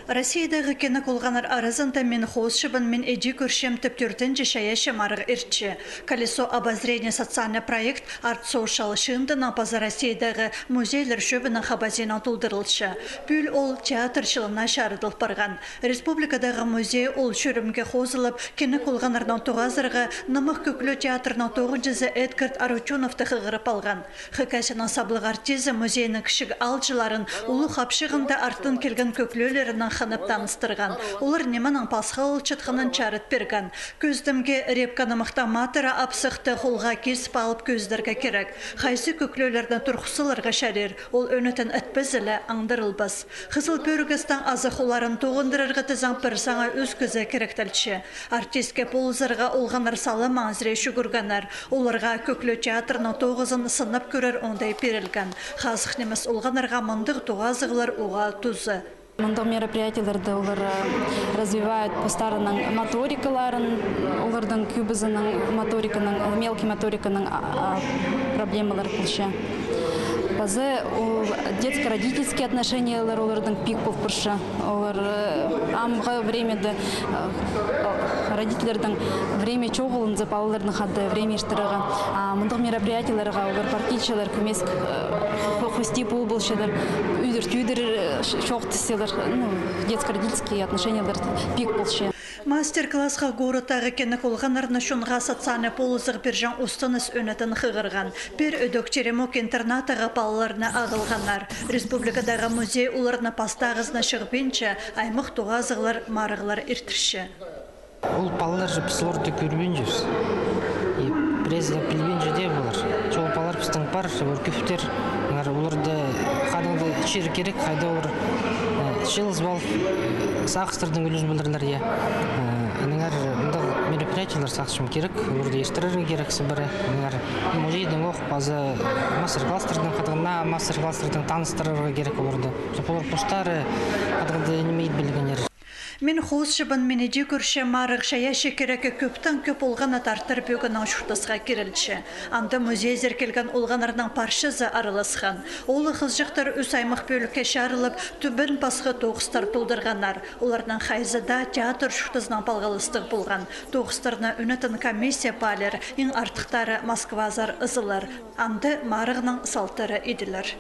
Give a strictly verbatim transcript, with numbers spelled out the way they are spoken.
Россиядағы кенек олғаннар аразында «Мин хоосчыбын, мин іди кӧрчем» тіп тӧртінҷі чайаачы марығ иртче. «Колесо обозрения» социальный проект «Арт Социал» чыындынаң паза Россиядағы музейлер чӧбінің хабазиинаң толдырылча. Пӱӱл ол театр чылына чарыдыл парған. Республикадағы музей ол чӧрімге хозылып, кенек олғаннарнаң тоғазарға нымах кӧклю театрның тоғынҷызы Эдгард Арутюновты хығырып алған. Хакасияның саблығ артизі музейнің кічіг аалҷыларын улуғ хапчығында арттаң килген кӧклелерінең хынып таныстырған. Олар нименең пасхалалчатханын чарыт пирген. Кӧзідімге, репка нымахтың матыра апсахты холға кис палып кӧзідерге кирек. Хайзы кӧклелерні турғыс саларға чарир, ол ӧнетін ітпезеле, аңдарылбас. Хызыл пӧрігестең азах оларын тоғындырарға тізең пір саңай ӧскізі киректелче. Артистке полызарға олғаннар саламаң сірее чӱгӱргеннер. Оларға кӧклю театрның тоғызын сынап кӧрер оңдай пирілген. Хазых нимес олғаннарға мындағ тоғазығлар уғаа туза. Мындағ мероприятиелерде олар, э, развивают постарының моторикаларын, олардың кӧбізінің моториканың, мелкий моториканың, а, а, проблемалары полча. Паза ол детско-родительский отношениелер олардың пик пол парча. Олар, э, амғы времяда, э, родительлердің время чоғылынза, палаларның хада время иртірерге. А мындағ мероприятиелерге олар партийчалар, кӧмес, э, хо-, хости пол полчалар, ӱдір-тӱдір, э, ч-, чоохтасчалар, ну, детско-родительские отношениелер пик полча. Мастер-классха городтағы кенек олғаннарны чонға социальный полызығ пирҷең устаныс ӧнетін хығырған. Пеер ідӧк теремок интернаттағы палаларны ағылғаннар. Республикадағы музей оларны пастағызына чыыбинча, аймах тоғазығлар, марығлар иртірче. Ол палалар же, піс оларды кӧрбинчебіс. И пірезі пілбинче дее полар. Че ол палалар пістің пар, че олар кӧптер. Олар, оларды хайдағ-да чир кирек, хайда олар, э, чыылызып алып, э, сағыстардаң ӱлес поларлар, я. Э, аннаңар мындағ мероприятиелер сағынчам кирек, оларды иртірерге кирек сыбыра. Аннаңар музейдең ох паза мастер-класстардаң, хайдағ-да мастер-класстардаң таныстырарға кирек оларды. Чтоб олар постары хайдағ-да ниме ит пілгеннер. «Мин хоосчыбын, мин іди кӧрчем» марығ чайаачы кирекке кӧптең кӧп олғанны тартыр пӧгінең чуртасха кирілче. Анда музейзер килген олғаннарның парчазы араласхан. Оолах-хызыҷахтар ӱс аймах пӧлікке чарылып, тӱбен пасха тоғыстар толдырғаннар. Оларның хайзы даа театр чуртазынаң палғалыстығ полған. Тоғыстарны ӧнетін комиссия паалир, иң артыхтары Москвазар ызылар. Анда марығның салтары иділер.